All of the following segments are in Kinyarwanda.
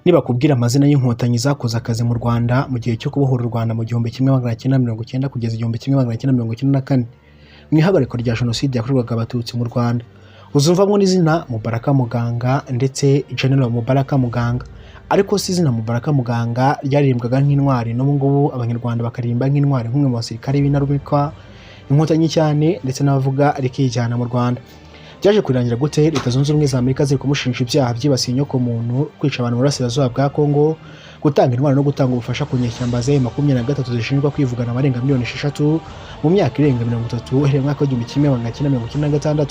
Nibakubwira amazina y'Inkotanyi zakoze akazi mu Rwanda mu gihe cyo kubohora u Rwanda mu 1990 kugeza 1994, mu ihagarikwa rya Jenoside yakorerwaga Abatutsi mu Rwanda, uzumvamo n'izina Mubaraka Muganga ndetse General Mubaraka Muganga. Ariko si izina Mubaraka Muganga ryaririmbwaga nk'intwari, n'ubu ngubu Abanyarwanda bakaririmba nk'intwari, nk'umwe mu basirikare b'intarumikwa, Inkotanyi cyane, ndetse n'abavuga rikijyana mu Rwanda. Byaje kurangira gute Leta Zunze Ubumwe za Amerika ziri kumushinja ibyaha byibasiye inyokomuntu, kwica abantu mu burasirazuba bwa Kongo, gutanga intwaro no gutanga ubufasha ku nyeshyamba za M23 zishinjwa kwivugana abarenga miliyoni 6 mu myaka irenga 30, uhereye mu mwaka wa 1996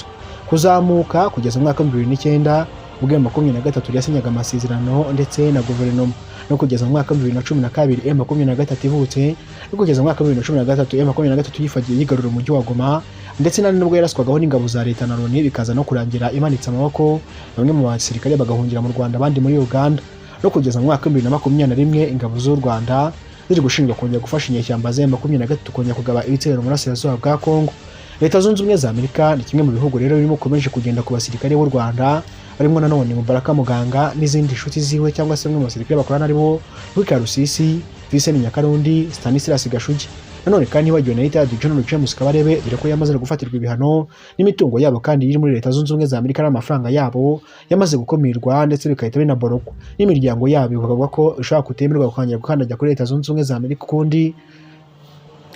kuzamuka kugeza mu mwaka wa 2009, ubwo M23 yasinyaga amasezerano ndetse na guverinoma, no kugeza mu mwaka wa 2012 M23 ivutse, no kugeza mu mwaka wa 2013 M23 yifagiye yigarurira umujyi wa Goma, ndetse na nubwo yaraswagaho n'ingabo za leta na Loni, bikaza no kurangira imanitse amaboko, bamwe mu basirikare bagahungira mu Rwanda, abandi muri Uganda, no kugeza mu mwaka wa 2021 ingabo z'u Rwanda ziri gushinjwa kongera gufasha inyeshyamba za M23 kongera kugaba ibitero mu burasirazuba bwa Kongo. Leta Zunze Ubumwe za Amerika ni kimwe mu bihugu rero birimo ukomeje kugenda ku basirikare b'u Rwanda, barimo nanone Mubaraka Muganga n'izindi nshuti ziwe, cyangwa se bamwe mu basirikare bakorana, aribo Rusisi, Vincent Nyakarundi, Stanislas Gashugi. Nanone kandi ntibagiwe na retired General James Kabarebe, dore ko yamaze gufatirwa ibihano n'imitungo yabo kandi iri muri Leta Zunze Ubumwe za Amerika, n'amafaranga yabo yamaze gukumirwa ndetse bigahita binaborokwa, n'imiryango yabo bivugwa ko ishobora kutemerwa kongera gukandagira kuri Leta Zunze Ubumwe za Amerika ukundi.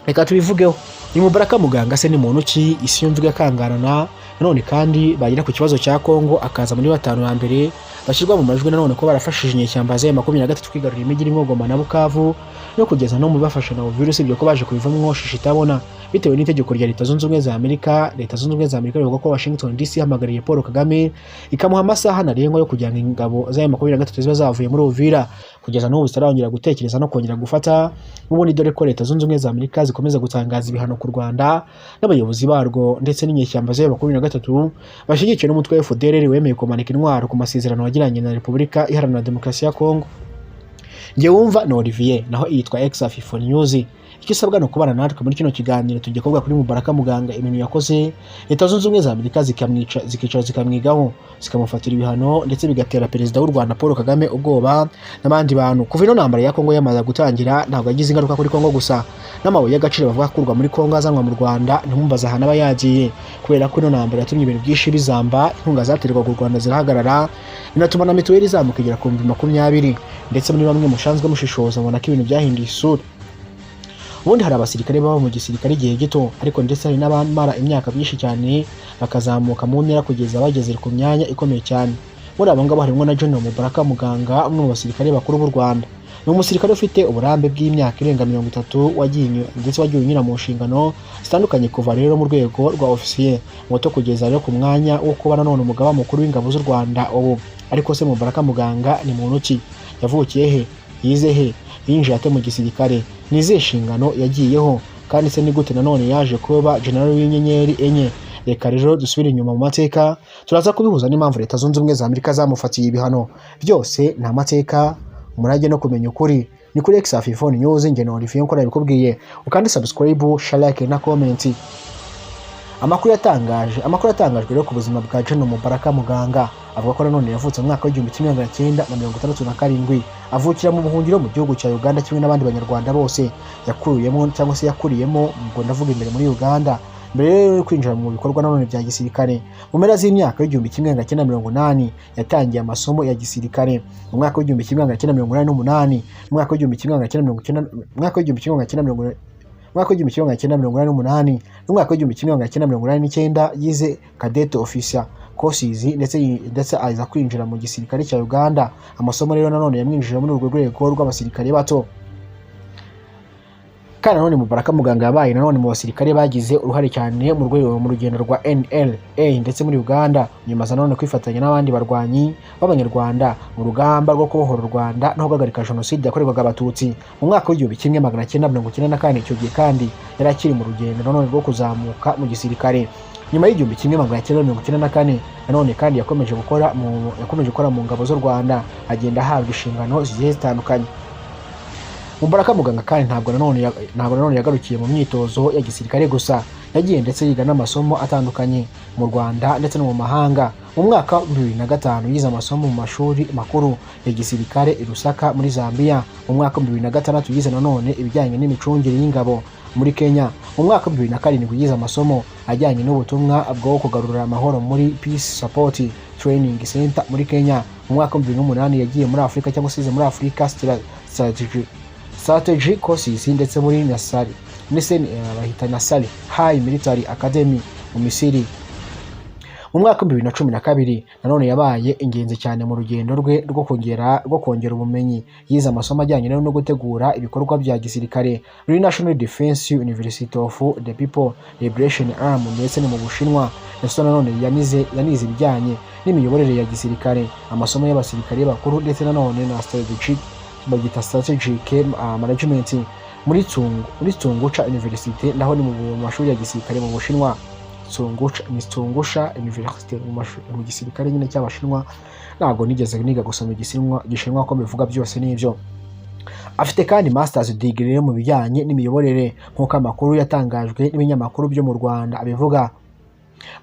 Reka tubivugeho. Ni Mubaraka Muganga se ni muntu ki isi yumva igakangarana? Nanone kandi bagera ku kibazo cya Kongo akaza muri batanu ba mbere bashyirwa mu majwi nanone ko barafashije inyeshyamba za M23 kwigarurira imijyi irimo Goma na Bukavu, no kugeza no mu bafasha na Uvira, usibye ko baje kubivamo shishi itabona bitewe n'itegeko rya Leta Zunze Ubumwe za Amerika. Leta Zunze Ubumwe za Amerika bivuga ko Washington DC yahamagariye Paul Kagame, ikamuha amasaha ntarengwa yo kugira ngo ingabo za M23 ziba zavuye muri Uvira, kugeza n'ubu zitarongera gutekereza no kongera gufata n'ubundi, dore ko Leta Zunze Ubumwe za Amerika zikomeza gutangaza ibihano ku Rwanda n'abayobozi barwo ndetse n'inyeshyamba za M23 bashyigikiwe n'umutwe wa FDLR wemeye kumanika intwaro ku masezerano wagiranye na Repubulika Iharanira Demokarasi ya Kongo. Njye wumva ni Olivier, naho iyitwa Exafifo News. Icyo usabwa ni ukubana natwe muri kino kiganiro. Tujya kuvuga kuri Mubaraka Muganga, ibintu yakoze Leta Zunze Ubumwe za Amerika zikamwica, zikicara zikamwigaho, zikamufatira ibihano, ndetse bigatera Perezida w'u Rwanda Paul Kagame ubwoba n'abandi bantu. Kuva ino ntambara ya Kongo yamaze gutangira, ntabwo yagize ingaruka kuri Kongo gusa, n'amabuye y'agaciro bavuga akurwa muri Kongo azanwa mu Rwanda, ntimumbaze ahantu aba yagiye, kubera ko ino ntambara yatumye ibintu byinshi bizamba, inkunga zaterwaga u Rwanda zirahagarara, binatuma na mituweli izamuka igera ku 20,000. Ndetse muri bamwe mushanzwe mushishoza mubona ko ibintu byahinduye isura. Ubundi hari abasirikare baba mu gisirikare igihe gito, ariko ndetse hari n'abamara imyaka myinshi cyane bakazamuka mu ntera kugeza bageze ku myanya ikomeye cyane. Muri abo ngabo harimo na General Mubaraka Muganga, umwe mu basirikare bakuru b'u Rwanda. Ni umusirikare ufite uburambe bw'imyaka irenga 30, wagiye ndetse wagiye unyura mu nshingano zitandukanye, kuva rero mu rwego rwa ofisiye muto kugeza rero ku mwanya wo kuba nanone umugaba mukuru w'ingabo z'u Rwanda ubu. Ariko se Mubaraka Muganga ni muntu ki? Yavukiye he? Yize he? Yinjiye ate mu gisirikare? Ni izihe nshingano yagiyeho? Kandi se ni gute nanone yaje kuba general w'inyenyeri enye? Reka rero dusubire inyuma mu mateka, turaza kubihuza n'impamvu Leta Zunze Ubumwe za Amerika zamufatiye ibihano. Byose ni amateka, umurage no kumenya ukuri. Ni kuri Exafifone News, njye na Olivier nk'uko nabikubwiye. Ukande subscribe, share, like na comment. Amakuru yatangajwe rero ku buzima bwa General Mubaraka Muganga avuga ko nanone yavutse mu mwaka wa 1967, avukira mu buhungiro mu gihugu cya Uganda kimwe n'abandi Banyarwanda bose. Yakuriyemo cyangwa se yakuriyemo, ubwo ndavuga imbere muri Uganda, mbere rero yo kwinjira mu bikorwa nanone bya gisirikare. Mu mpera z'imyaka y'1980 yatangiye amasomo ya gisirikare. Mu mwaka wa 1988, mu mwaka wa 1990, mu mwaka w'igihumbi kimwe magana cyenda mirongo, mwaka wa 1988 n'umwaka wa 1989 yize cadet officer courses, ndetse aza kwinjira mu gisirikare cya Uganda. Amasomo rero nanone yamwinjije muri urwo rwego rw'abasirikare bato. Kandi nanone Mubaraka Muganga yabaye nanone mu basirikare bagize uruhare cyane mu rwego mu rugendo rwa NLA ndetse muri Uganda. Nyuma aza nanone kwifatanya n'abandi barwanyi b'Abanyarwanda mu rugamba rwo kubohora u Rwanda no guhagarika Jenoside yakorerwaga Abatutsi mu mwaka wa 1994. Icyo gihe kandi yari akiri mu rugendo nanone rwo kuzamuka mu gisirikare. Nyuma y'1994 nanone kandi yakomeje gukora mu ngabo z'u Rwanda, agenda ahabwa inshingano zigiye zitandukanye. Mubaraka Muganga kandi ntabwo nanone yagarukiye mu myitozo ya gisirikare gusa. Yagiye ndetse yiga n'amasomo atandukanye mu Rwanda ndetse no mu mahanga. Mu mwaka wa 2005 yize amasomo mu mashuri makuru ya gisirikare i Lusaka muri Zambia. Mu mwaka wa 2006 yize nanone ibijyanye n'imicungire y'ingabo muri Kenya. Mu mwaka wa 2007 yize amasomo ajyanye n'ubutumwa bwo kugarura amahoro muri Peace Support Training Center muri Kenya. Mu mwaka wa 2008 yagiye muri Afurika cyangwa se yize muri Afurika Strategy Courses ndetse muri Nasari, ndetse bahita Nasari High Military Academy mu Misiri. Mu mwaka wa 2012 nanone yabaye ingenzi cyane mu rugendo rwe rwo kongera ubumenyi. Yize amasomo ajyanye no gutegura ibikorwa bya gisirikare muri National Defense University of the People Liberation Army ndetse no mu Bushinwa. Ndetse nanone yanize ibijyanye n'imiyoborere ya gisirikare, amasomo y'abasirikare bakuru, ndetse nanone na strategic, babyita strategic management muri Tsunguca University, naho ni mu mashuri ya gisirikare mu Bushinwa. Tsunguca ni Tungusha University mu gisirikare nyine cy'Abashinwa. Ntabwo nigeze niga gusoma igishinwa, gishinwa ko bivuga byose nibyo. Afite kandi masters degree mu bijyanye n'imiyoborere, nk'uko amakuru yatangajwe n'ibinyamakuru byo mu Rwanda abivuga.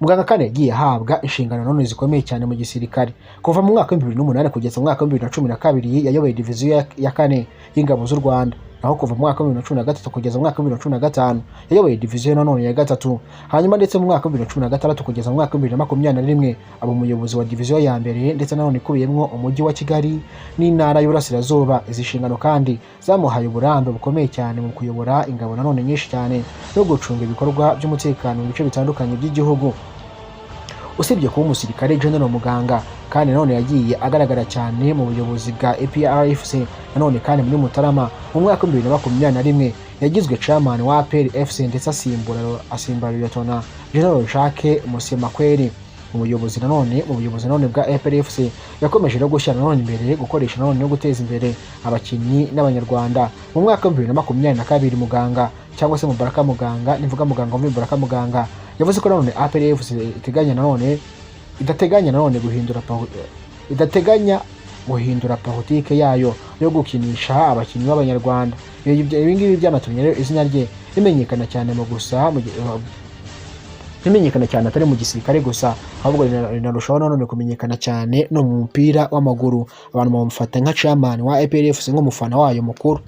Muganga kandi yagiye ahabwa inshingano none zikomeye cyane mu gisirikare. Kuva mu mwaka wa 2008 kugeza mu mwaka wa 2012 yayoboye diviziyo ya kane y'ingabo z'u Rwanda, naho kuva mu mwaka wa 2013 kugeza mu mwaka wa 2015 yayoboye diviziyo nanone ya gatatu. Hanyuma ndetse mu mwaka wa 2016 kugeza mu mwaka wa 2021 aba umuyobozi wa diviziyo ya mbere, ndetse nanone ikubiyemo umujyi wa Kigali n'intara y'Uburasirazuba. Izi nshingano kandi zamuhaye uburambe bukomeye cyane mu kuyobora ingabo nanone nyinshi cyane no gucunga ibikorwa by'umutekano mu bice bitandukanye by'igihugu. Usibye kuba umusirikare, General Muganga kandi nanone yagiye agaragara cyane mu buyobozi bwa APR FC. Nanone kandi muri Mutarama mu mwaka wa 2021 yagizwe chairman wa APR FC, ndetse asimbura Lieutenant General Jacques Musemakweli. Mu buyobozi nanone bwa APR FC yakomeje no gushyira nanone imbere gukoresha nanone no guteza imbere abakinnyi n'Abanyarwanda. Mu mwaka wa 2022 Muganga cyangwa se Mubaraka Muganga, nivuga Muganga muri Mubaraka Muganga, yavuze ko nanone APR FC iteganya nanone idateganya nanone guhindura idateganya guhindura politike yayo yo gukinisha abakinnyi b'Abanyarwanda. Ibi ngibi byanatumye rero izina rye rimenyekana cyane mu gusa mu gi- rimenyekana cyane atari mu gisirikare gusa, ahubwo rinarushaho nanone kumenyekana cyane no mu mupira w'amaguru. Abantu bamufata nka chairman wa APR FC, nk'umufana wayo mukuru.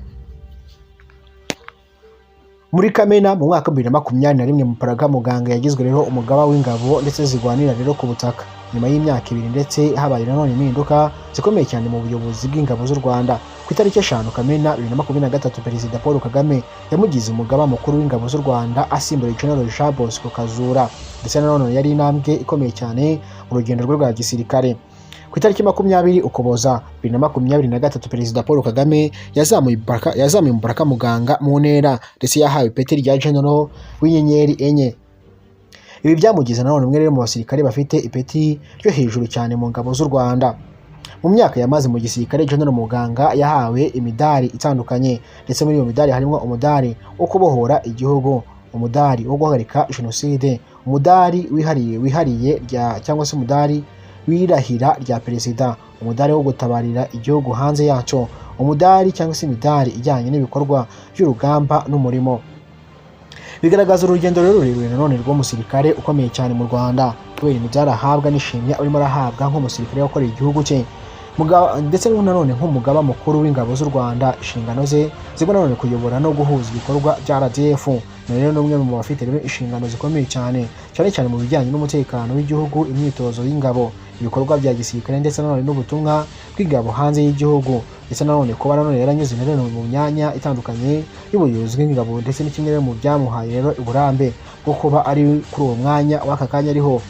Muri Kamena mu mwaka wa 2021 Mubaraka Muganga yagizwe rero umugaba w'ingabo ndetse zirwanira rero ku butaka, nyuma y'imyaka 2 ndetse habaye nanone impinduka zikomeye cyane mu buyobozi bw'ingabo z'u Rwanda. Ku itariki 5 Kamena 2023 Perezida Paul Kagame yamugize umugaba mukuru w'ingabo z'u Rwanda, asimbura General Jean Bosco Kazura, ndetse nanone yari intambwe ikomeye cyane mu rugendo rwe rwa gisirikare. Ku itariki 20 Ukuboza 2023 Perezida Paul Kagame yazamuye Mubaraka Muganga mu ntera, ndetse yahawe ipeti rya General w'inyenyeri enye. Ibi byamugize nanone umwe rero mu basirikare bafite ipeti ryo hejuru cyane mu ngabo z'u Rwanda. Mu myaka yamaze mu gisirikare, General Muganga yahawe imidari itandukanye, ndetse muri iyo midari harimo umudari wo kubohora igihugu, umudari wo guhagarika jenoside, umudari wihariye rya cyangwa se umudari w'irahira rya perezida, umudari wo gutabarira igihugu hanze yacyo, umudari cyangwa se imidari ijyanye n'ibikorwa by'urugamba n'umurimo. Bigaragaza urugendo rero rurerure nanone rw'umusirikare ukomeye cyane mu Rwanda, kubera imidari ahabwa n'ishimwe arimo arahabwa nk'umusirikare wakoreye igihugu cye. Ndetse nanone nk'umugaba mukuru w'ingabo z'u Rwanda, inshingano ze zirimo nanone kuyobora no guhuza ibikorwa bya RDF. Na rero ni umwe mu bafite rero inshingano zikomeye cyane, cyane cyane mu bijyanye n'umutekano w'igihugu, imyitozo y'ingabo, ibikorwa bya gisirikare, ndetse nanone n'ubutumwa bw'ingabo hanze y'igihugu. Ndetse nanone kuba nanone yaranyuze nanone mu myanya itandukanye y'ubuyobozi bw'ingabo, ndetse ni kimwe mu byamuhaye rero uburambe bwo kuba ari kuri uwo mwanya w'aka kanya ariho,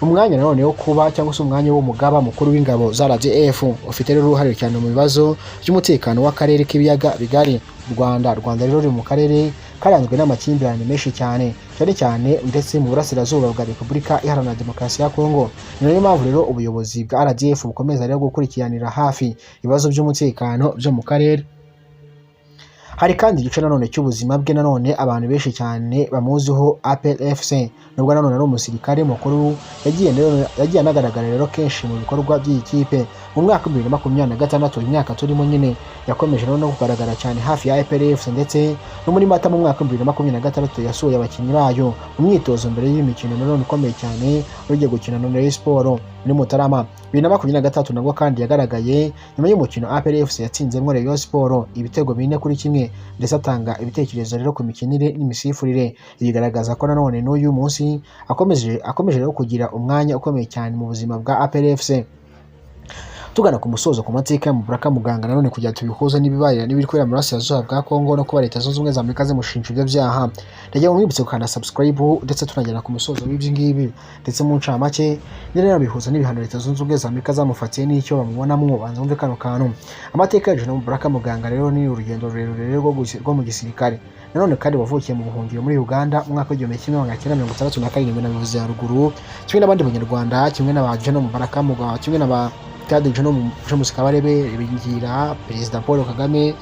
umwanya nanone wo kuba cyangwa se umwanya w'umugaba mukuru w'ingabo za RDF, ufite rero uruhare cyane mu bibazo by'umutekano w'akarere k'ibiyaga bigari. U Rwanda rero ruri mu karere karanzwe n'amakimbirane menshi cyane, cyane cyane ndetse mu burasirazuba bwa Repubulika Iharanira Demokarasi ya Kongo. Ni nayo mpamvu rero ubuyobozi bwa RDF bukomeza rero gukurikiranira hafi ibibazo by'umutekano byo mu karere. Hari kandi igice nanone cy'ubuzima bwe nanone abantu benshi cyane bamuziho APR FC. Nubwo nanone ari umusirikare mukuru, yagiye anagaragara rero kenshi mu bikorwa by'iyi kipe. Mu mwaka wa 2026, imyaka turimo nyine, yakomeje rero no kugaragara cyane hafi ya APR FC, ndetse no muri Mata mu mwaka wa 2026 yasuye abakinnyi bayo mu myitozo mbere y'imikino nanone ikomeye cyane ugiye gukina na Rayon Sports muri Mutarama. 2023 nabwo kandi yagaragaye nyuma y'umukino APR FC yatsinzemo Rayon Sports ibitego 4-1, ndetse atanga ibitekerezo rero ku mikinire n'imisifurire. Bigaragaza ko nanone n'uyu munsi akomeje rero kugira umwanya ukomeye cyane mu buzima bwa APR FC. Tugana ku musozo ku mateka ya Mubaraka Muganga nanone, kugira tubihuze n'ibibaye n'ibiri kubera mu burasirazuba bwa Kongo no kuba Leta Zunze Ubumwe za Amerika zimushinja ibyo byaha, ndagira ngo mwibutse gukanda subscribe, ndetse tunagera ku musozo w'ibyo ngibi. Ndetse mu ncamake rero bihuza n'ibihano Leta Zunze Ubumwe za Amerika zamufatiye n'icyo bamubonamo. Banza wumve kano kantu. Amateka ya General Mubaraka Muganga rero ni urugendo rurerure rero rwo mu gisirikare. Nanone kandi wavukiye mu buhungiro muri Uganda mu mwaka w'1967, nabivuze haruguru, kimwe n'abandi Banyarwanda, kimwe n'aba General Mubaraka Muganga, kimwe n'aba Rtd General James Kabarebe, Ibingira, Perezida Paul Kagame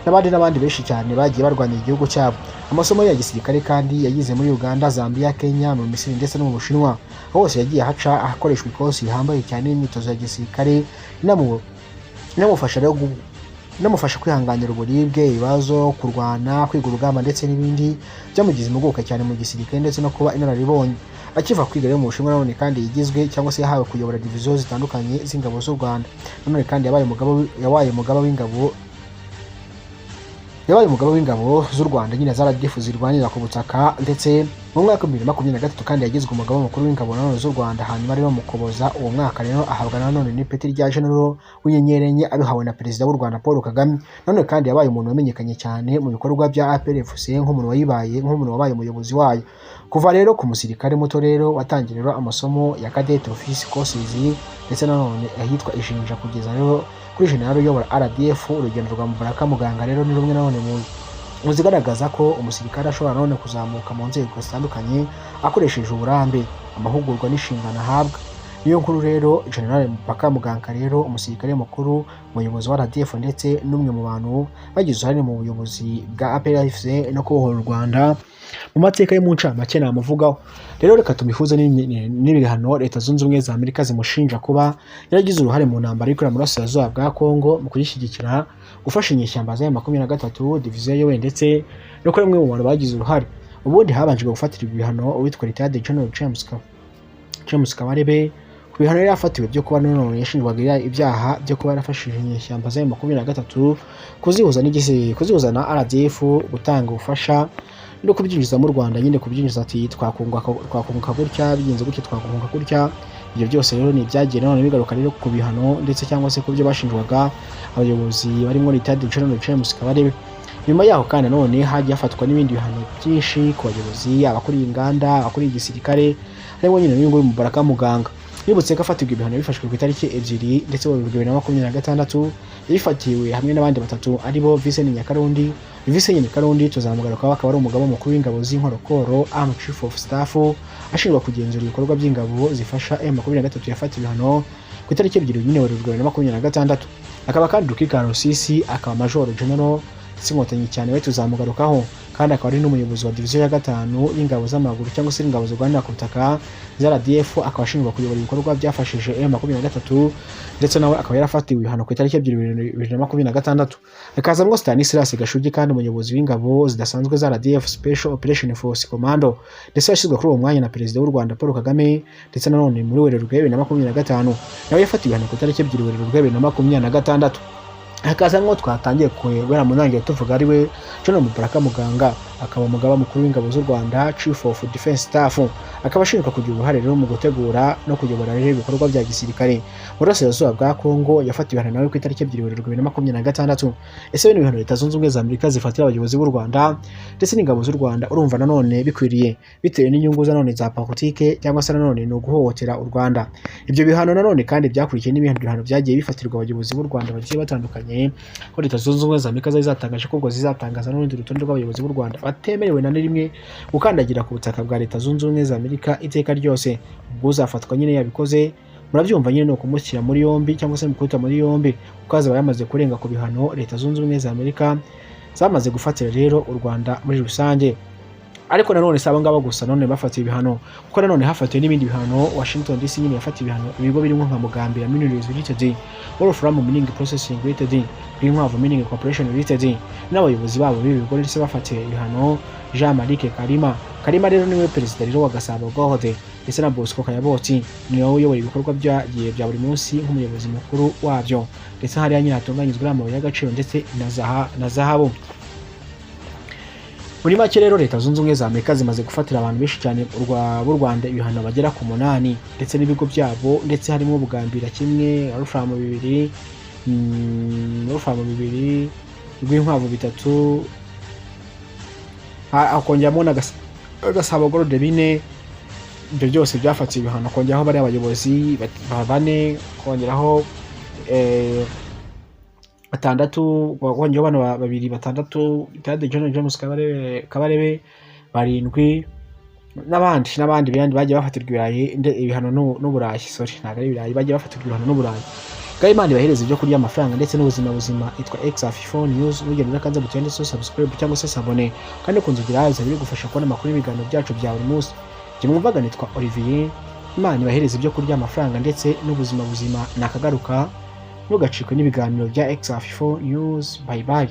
n'abandi n'abandi benshi cyane bagiye barwanira igihugu cyabo. Amasomo ye ya gisirikare kandi yayize muri Uganda, Zambia, Kenya, mu Misiri ndetse no mu Bushinwa. Hose yagiye ahaca ahakoreshwa ikosi rihambaye cyane n'imyitozo ya gisirikare inamufasha rero inamufasha kwihanganira uburibwe, ibibazo, kurwana, kwiga urugamba ndetse n'ibindi byamugize impuguke cyane mu gisirikare ndetse no kuba inararibonye. Akiva kwiga rero mu Bushinwa, nanone kandi yigizwe cyangwa se yahawe kuyobora diviziyo zitandukanye z'ingabo z'u Rwanda. Nanone kandi yabaye umugaba w'ingabo z'u Rwanda nyine za RDF zirwanira ku butaka. Ndetse mu mwaka wa 2023 kandi yagizwe umugaba mukuru w'ingabo nanone z'u Rwanda. Hanyuma rero mu Kuboza uwo mwaka rero ahabwa nanone n'ipeti rya General w'inyenyeri enye, abihawe na Perezida w'u Rwanda Paul Kagame. Nanone kandi yabaye umuntu wamenyekanye cyane mu bikorwa bya APR FC nk'umuntu wabaye umuyobozi wayo. Kuva rero ku musirikare muto rero watangiye rero amasomo ya cadet officer courses, ndetse nanone ahitwa Ijinja, kugeza rero kuri general uyobora RDF, urugendo rwa Mubaraka Muganga rero ni rumwe nanone mu zigaragaza ko umusirikare ashobora nanone kuzamuka mu nzego zitandukanye akoresheje uburambe, amahugurwa n'inshingano ahabwa. Niyo nkuru rero General Mubaraka Muganga rero, umusirikare mukuru, umuyobozi wa RDF, ndetse n'umwe mu bantu bagize uruhare mu buyobozi bwa APR FC no kubohora u Rwanda, mu mateka yo mu ncamake namuvugaho. Rero reka tubihuze n'ibihano Leta Zunze Ubumwe za Amerika zimushinja kuba yaragize uruhare mu ntambara ikorera mu burasirazuba bwa Kongo, mu kuyishyigikira, gufasha inyeshyamba za M23, diviziyo ayoboye, ndetse no kuba umwe mu bantu bagize uruhare. Ubundi habanjwe gufatirwa ibihano uwitwa Retired General James Kabarebe, ku bihano yari yafatiwe byo kuba nanone yashinjwaga ibyaha byo kuba yarafashije inyeshyamba za M23 kuzihuza na RDF, gutanga ubufasha no kubyinjiza mu Rwanda nyine, kubyinjiza ati twakunguka gutya, bigenze gutya twakunguka gutya. Ibyo byose rero ni ibyagiye nanone bigaruka rero ku bihano ndetse cyangwa se ku byo bashinjwaga abayobozi barimo Retired General James Kabarebe. Nyuma yaho kandi nanone hagiye hafatwa n'ibindi bihano byinshi ku bayobozi, abakuriye inganda, abakuriye igisirikare, harimo nyine n'uyu nguyu Mubaraka Muganga. Nibutse ko afatirwa ibihano bifashwe ku itariki 2 ndetse Werurwe 2026, yabifatiwe hamwe n'abandi batatu aribo Vincent Nyakarundi. Vincent Nyakarundi tuzamugarukaho, akaba ari umugaba mukuru w'ingabo z'Inkorokoro, Army Chief of Staff, ashinjwa kugenzura ibikorwa by'ingabo zifasha M23. Yafatiwe ibihano ku itariki 2 nyine Werurwe 2026. Akaba kandi Ruki Karusisi, akaba Major General ndetse Inkotanyi cyane, we tuzamugarukaho kandi, akaba ari n'umuyobozi wa diviziyo ya gatanu y'ingabo z'amaguru cyangwa se ingabo zirwanira ku butaka za RDF, akaba ashinjwa kuyobora ibikorwa byafashije M23, ndetse nawe akaba yarafatiwe ibihano ku itariki 2 2026. Hakazamo Stanislas Gashugi kandi, umuyobozi w'ingabo zidasanzwe za RDF, Special Operation Force Commando, ndetse yashyizwe kuri uwo mwanya na Perezida w'u Rwanda Paul Kagame, ndetse nanone muri Werurwe 2025 nawe yafatiwe ibihano ku itariki 2 Werurwe 2026. Hakaza nk'uwo twatangiye guhera mu ntangiriro tuvuga, ari we General Mubaraka Muganga, akaba umugaba mukuru w'ingabo z'u Rwanda, Chief of Defense Staff, akaba ashinjwa kugira uruhare rero mu gutegura no kuyobora rero ibikorwa bya gisirikare mu burasirazuba bwa Kongo. Yafatiwe ibihano nawe ku itariki 2 Werurwe 2026. Ese bino bihano Leta Zunze Ubumwe za Amerika zifatira abayobozi b'u Rwanda ndetse n'ingabo z'u Rwanda, urumva nanone bikwiriye bitewe n'inyungu za none za politike, cyangwa se nanone ni uguhohotera u Rwanda? Ibyo bihano nanone kandi byakurikiye n'ibindi bihano byagiye bifatirwa abayobozi b'u Rwanda bagiye batandukanye, ko Leta Zunze Ubumwe za Amerika zari zatangaje ko ubwo zizatangaza n'urundi rutonde rw'abayobozi b'u Rwanda batemerewe na rimwe gukandagira ku butaka bwa Leta Zunze Ubumwe za Amerika iteka ryose. Ubwo uzafatwa nyine yabikoze, murabyumva nyine, ni ukumushyira muri yombi cyangwa se mu kumuta muri yombi, kuko azaba yamaze kurenga ku bihano Leta Zunze Ubumwe za Amerika zamaze gufatira rero u Rwanda muri rusange. Ariko nanone si abo ngabo gusa none bafatiwe ibihano, kuko nanone hafatiwe n'ibindi bihano. Washington DC nyine yafatiwe ibihano ibigo birimo nka Mugambira Minerals Limited, Wolfram Mining Processing Limited, Rwinkwavu Mining Corporation Limited, n'abayobozi babo b'ibi bigo. Ndetse bafatiwe ibihano Jean Marie Kalima. Kalima rero niwe perezida rero wa Gasabo Gold, ndetse na Bosco Kayabotsi niwe uyobora ibikorwa byagiye bya buri munsi nk'umuyobozi mukuru wabyo, ndetse hariya nyine hatunganyirizwa amabuye y'agaciro ndetse na zahabu. Muri make rero, Leta Zunze Ubumwe za Amerika zimaze gufatira abantu benshi cyane b'u Rwanda ibihano bagera ku munani, ndetse n'ibigo byabo, ndetse harimo Bugambira kimwe, Wolfram bibiri, Wolfram bibiri, Rwinkwavu bitatu, hakongeramo na Gasabo Gold bine. Ibyo byose byafatiwe ibihano, kongeraho bariya abayobozi bane, kongeraho batandatu, kongeraho bano babiri batandatu, Retired General James Kabarebe, Kabarebe barindwi, n'abandi n'abandi bandi bagiye bafatirwa ibirayi ibihano n'Uburayi. Sorry, ntabwo ari ibirayi, bagiye bafatirwa ibihano n'Uburayi. Ngaho Imana ibahereza ibyo kurya, amafaranga ndetse n'ubuzima buzima. Itwa X4 News. Ntugende udakanze buto yanditseho subscribe cyangwa se s'abonner, kandi kunzugira bizajya bigufasha kubona amakuru y'ibiganiro byacu bya buri munsi. Jye mwumvaga nitwa Olivier. Imana ibahereza ibyo kurya, amafaranga ndetse n'ubuzima buzima. Nakagaruka, ntugacikwe n'ibiganiro bya X4 News. Bye bye.